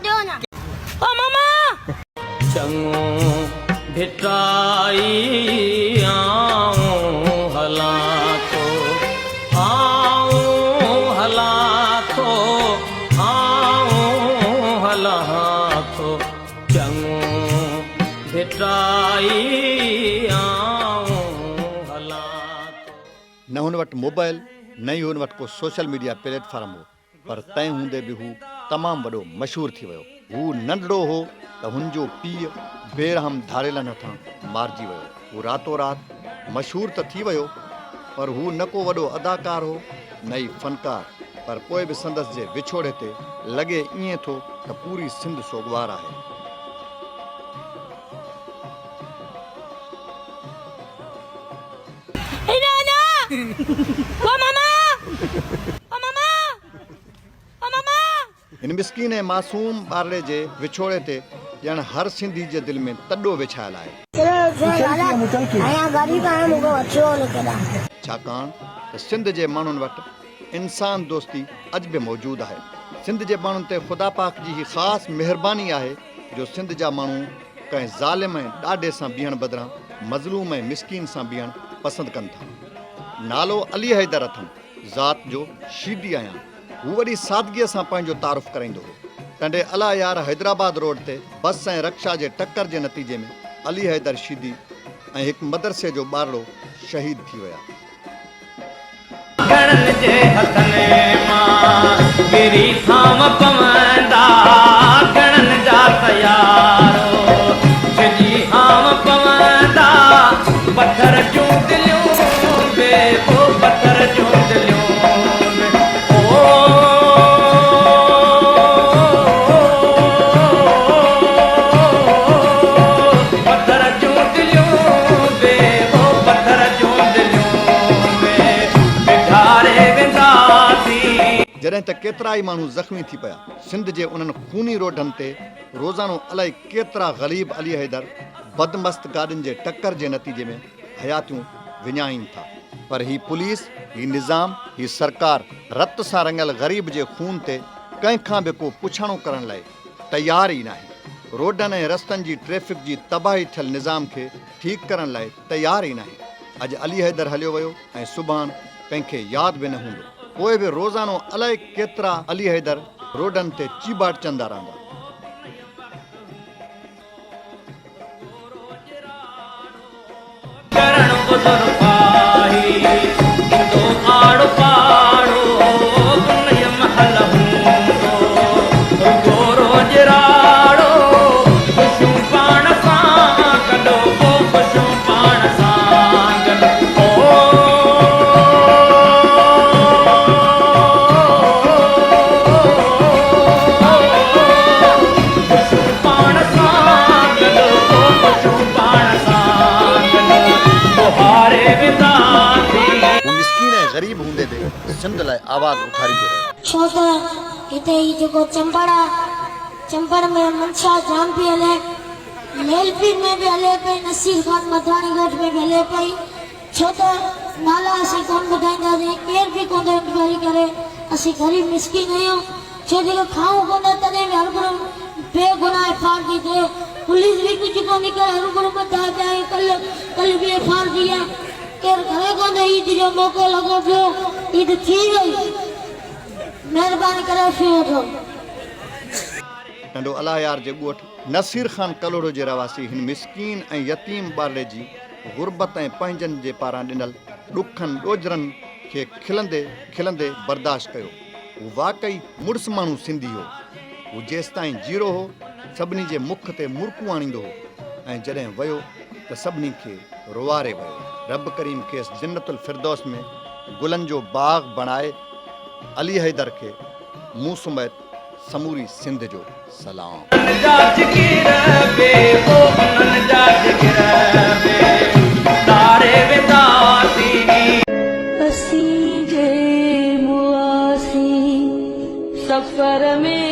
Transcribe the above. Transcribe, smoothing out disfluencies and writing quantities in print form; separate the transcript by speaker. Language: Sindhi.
Speaker 1: ڏيو نه. او ماما!
Speaker 2: چڱو ڀٽائي آئون هلان ٿو، آئون هلان ٿو، آئون هلان ٿو، چڱو ڀٽائي آئون هلان ٿو.
Speaker 3: نه هن وٽ موبائل نه ئي هن وٽ ڪو سوشل ميڊيا پليٽ فارم هو. پر تنهن هوندي به هو تمام وڏو مشهور ٿي ويو. هو ننڍڙو هو ته هن جو پيء بي رحم ڌاڙيلن هٿان مارجي ويو. هو راتو رات مشهور ته ٿي ويو پر هو نه ڪو وڏو اداڪار هو نه ئي فنڪار پر پوء به سندس جي وڇوڙي تي لڳي ائين ٿو ته پوري سنڌ سوڳوار آهي. هن مسڪين ۽ معصوم ٻارڙي جي وڇوڙي تي ڄڻ هر سنڌي جي دل ۾ تڏو وڇايل آهي. ڇاڪاڻ ته سنڌ جي ماڻهن وٽ انسان دوستي اڄ به موجود آهي. سنڌ جي ماڻهن تي خدا پاڪ جي هي خاص مهرباني آهي جو سنڌ جا ماڻهو ڪنهن ظالم ۽ ڏاڍي سان بيهڻ بدران مظلوم ۽ مسڪين سان بيهڻ پسند ڪن ٿا. نالو علي حيدر اٿم، ذات جو شيدي آهيان. هو وڏي سادگيء سان پنهنجو تعارف ڪرائيندو هو. ٽنڊي الا يار حيدرآباد روڊ تي بس ۽ رڪشا جي ٽڪر جي نتيجي ۾ علي حيدر شيدي ۽ هڪ مدرسي جو ٻارڙو شهيد ٿي ويا.
Speaker 2: گهڻن جي هٿن مان ڪري ٿانو پوندا، گهڻن جا تيارو ڇڄي هانء پوندا، پٿر جون دليون به پو پٿر جون دليون به او. پٿر جون دليون به او پٿر جون دليون به پگهاري وينداسين.
Speaker 3: جڏهن ته ڪيترائي ماڻهو زخمي ٿي پيا. سنڌ جي انهن خوني روڊن تي روزانو الائي ڪيترا غليب علي حيدر بدمست گاڏين جي ٽڪر جي نتيجي ۾ حياتيون وڃائين ٿا. پر هي پوليس، هي نظام، هي سرڪار رت سان رڱيل غريب جي خون تي ڪنهن کان به ڪو پڇاڻو ڪرڻ لاء تيار ئي ناهي. روڊن ۽ رستن جي ٽريفڪ جي تباهي ٿيل نظام کي ٺيڪ ڪرڻ لاء تيار ئي ناهي. اڄ علي حيدر هليو ويو ۽ سڀاڻ ڪنهن کي ياد به نه هوندو. پوء به روزانو الائي ڪيترا علي حيدر روڊن تي چيڀاٽجندا رهندا.
Speaker 2: ڪرڻ عذر خواهي ايندو آڙ پاڙو انهيء مهل هوندو رڳو روڄ راڙو خوشيون پاڻ سان گڏو پو خوشيون پاڻ سان گڏ او. خوشيون پاڻ سان گڏ پو خوشيون پاڻ سان گڏ ٻوهاري وينداسين.
Speaker 3: هو مسڪين ۽ غريب هوندي به سنڌ لاء آواز اٿاريندو رهيو.
Speaker 1: ڇو ته هتي هي جيڪو چمبڙ آ چمبڙ ۾ منشا جام پئي هلي ليلپير ۾ به هلي پئي نصير خان مڌواڻي ڳوٺ ۾ به هلي پئي ڇو ته نالا اسين ڪونه ٻڌائينداسين ڪير به ڪونه ٿو انڪوائري ڪري اسين غريب مسڪين آهيون ڇو جيڪو کائون ڪونه ٿا تڏهن به هرڀرو بي گناهه ايف آر ٿي ٿئي پوليس به ڪجهه ڪونه ٿي ڪري هرڀرو ٻڌا پيا آهيون ڪلهه ڪلهه به ايف آر ٿي آهي ڪير ڪري ڪونه ٿو عيد جو موقعو لڳو پيو عيد ٿي وئي مهرباني ڪري عفو وٺو.
Speaker 3: ٽنڊو الاهيار جي ڳوٺ نصير خان ڪلهوڙو جي رهواسي هن مسڪين ۽ يتيم ٻارڙي جي غربت ۽ پنهنجن جي پاران ڏنل ڏکن ڏوجهرن کي کلندي کلندي برداشت ڪيو. هو واقعي مڙس ماڻهو سنڌي هو. هو جيستائين جيئرو هو، سڀني جي مک تي مرڪون آڻيندو هو ۽ جڏهن ويو ته سڀني کي روئاري ويو. رب ڪريم کيس جنت الفردوس ۾ گلن جو باغ بڻائي. علي حيدر کي مون سميت سموري سنڌ جو سلام.
Speaker 2: انهن جا جگر به او انهن جا جگر به تاري وينداسين.
Speaker 1: اسين جي مئاسين سفر ۾.